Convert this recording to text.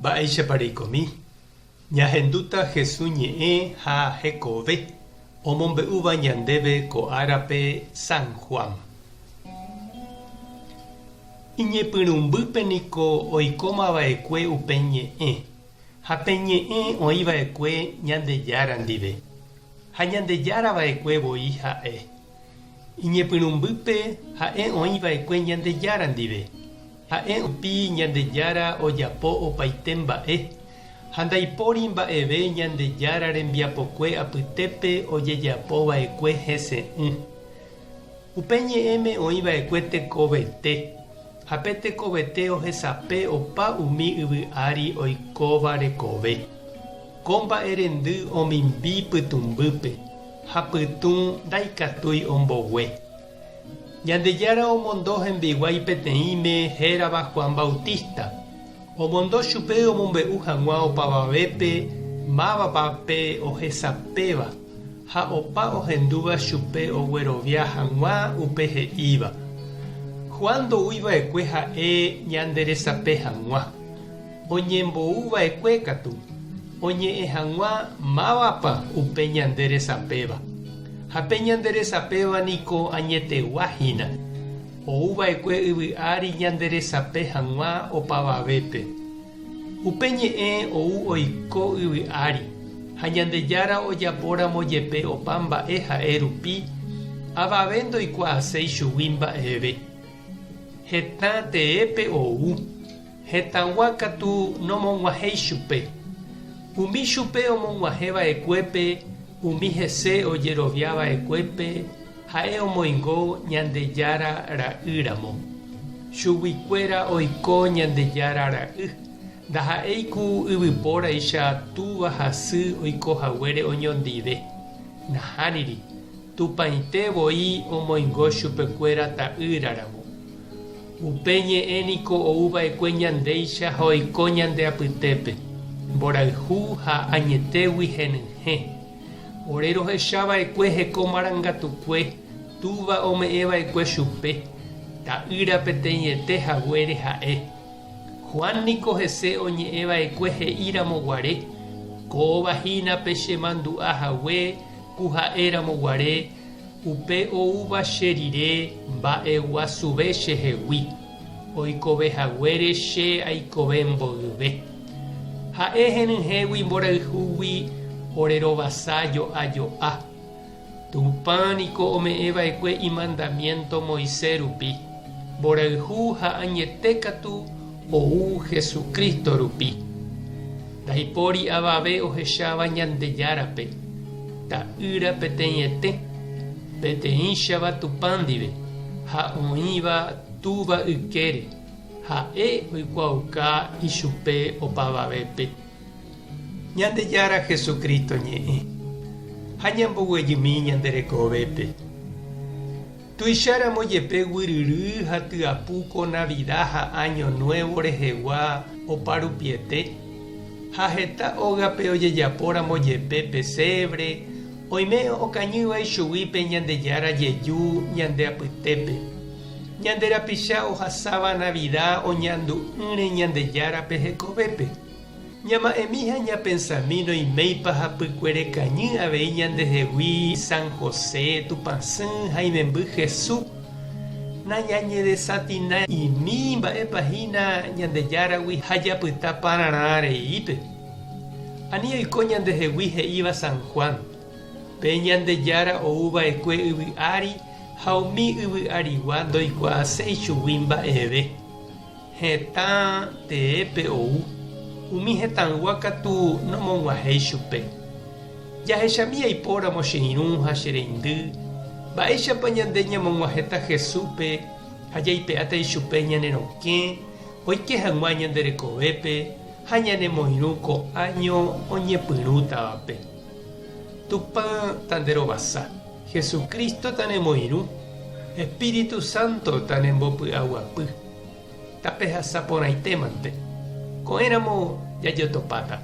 Mba'éichapa reikomi? Ñahendúta Hesu ñe'ẽ ha hekove omombe'úva ñandéve ko árape San Juan. Iñepyrũmbýpe niko oikómava'ekue upe ñe'ẽ, ha pe ñe'ẽ oĩva'ekue Ñandejára ndive, ha Ñandejára va'ekue voi ha'e. Iñepyrũmbýpe ha'e oĩva'ekue Ñandejára ndive. Ha'e rupi Ñandejára ojapo opaite mba'e, ha ndaipóri mba'eve Ñandejára rembiapokue apytépe ojejapo va'ekue hese'ỹ. Upe ñe'ẽme oĩ va'ekue tekovete, ha pe tekovete ohesape opa umi yvy ári oikóva rekove. Ko mba'e rendy omimbi pytũmbýpe, ha pytũ ndaikatúi ombogue. Ñandejára omondo hembiguái peteĩme hérava Juan Bautista. Omondo chupe omombe'u hag̃ua opavavépe mávapa pe ohesapéva ha opa ohendúva chupe oguerovia hag̃ua upe he'íva. Juan ndoúi va'ekue ha'e ñanderesape hag̃ua. Oñembou va'ekue katu, oñe'ẽ hag̃ua mávapa upe ñande resapéva. Ha pe ñande resapéva niko añetegua hína, ou va'ekue yvy ári ñande resape hag̃ua opavavépe. Upe ñe'ẽ ou oiko yvy ári, ha Ñandejára ojapo ramo jepe opa mba'e ha'e rupi, avave ndoikuaaséi chugui mba'eve. Hetã teépe ou. Hetãgua katu nomog̃uahẽi chupe. Umi chupe omog̃uahẽ va'ekuépe, umi hese ojerovia va'ekuépe, ha'e omoingo Ñandejára ra'y ramo. Chuguikuéra oiko Ñandejára ra'y, ndaha'éi ku yvypóraicha túva ha sy oiko haguére oñondive. Nahániri, Tupãite voi omoingo chupekuéra ta'ýra ramo. Upe ñe'ẽ niko ou va'ekue ñandéicha ha oiko ñande apytépe, mborayhu ha añetégui henyhẽ. Ore rohecha va'ekue heko marangatukue Túva ome'ẽ va'ekue chupe, Ta'ýra peteĩete haguére ha'e. Juan niko hese oñe'ẽ va'ekue he'i ramo guare, Kóva hína pe che mandu'a hague ku ha'e ramo guare, Upe oúva che rire mba'eguasuve chehegui, oikove haguére che aikove mboyve. Ha'e henyhẽgui mborayhúgui ore rovasa jo'a jo'a. Tupã niko ome'ẽ va'ekue imandamiénto Moisés rupi, mborayhu ha añete katu ou Jesucristo rupi. Ndaipóri avave ohecháva Ñandejárape, Ta'ýra peteĩete, peteĩchava Tupã ndive ha oĩva Túva ykére, ha'e oikuaauka ichupe opavavépe. Ñandejára Jesucristo ñe'ẽ, ha ñamboguejymi ñande rekovépe. Tuicháramo jepe guyryry ha tyapu ko Navida ha Áño Nuévo rehegua oparupiete, ha heta ógape ojejapóramo jepe pesévre, oime okañýva ichugui pe Ñandejára jeju ñande apytépe. Ñande rapicha ohasáva Navida oñandu'ỹre Ñandejárape hekovépe. Ñama'ẽmi ha ñapensami noiméipa hapykuere kañy avei ñandehegui San José, Tupãsy ha imemby Hesu. Nañañedesatina'imi mba'épa hína Ñandejáragui ha japyta pararã reípe. Ani oiko ñandehegui he'íva San Juan, Pe Ñandejára ou va'ekue yvy ári ha umi yvy arigua ndoikuaaséi chugui mba'eve. Hetã teépe ou, umi hetãygua katu nomog̃uahẽi chupe. Jahechami aipóramo che irũ ha che reindy, mba'éichapa ñande ñamog̃uahẽta Jesúspe ha jaipe'áta ichupe ñane rokẽ oike hag̃ua ñande rekovépe ha ñanemoirũ ko áño oñepyrũtavape. Tupã tanderovasa, Jesucristo tanemoirũ, Espíritu Santo tanembopy'aguapy. Tapehasa porãitémante. Ko'ẽramo jajotopáta.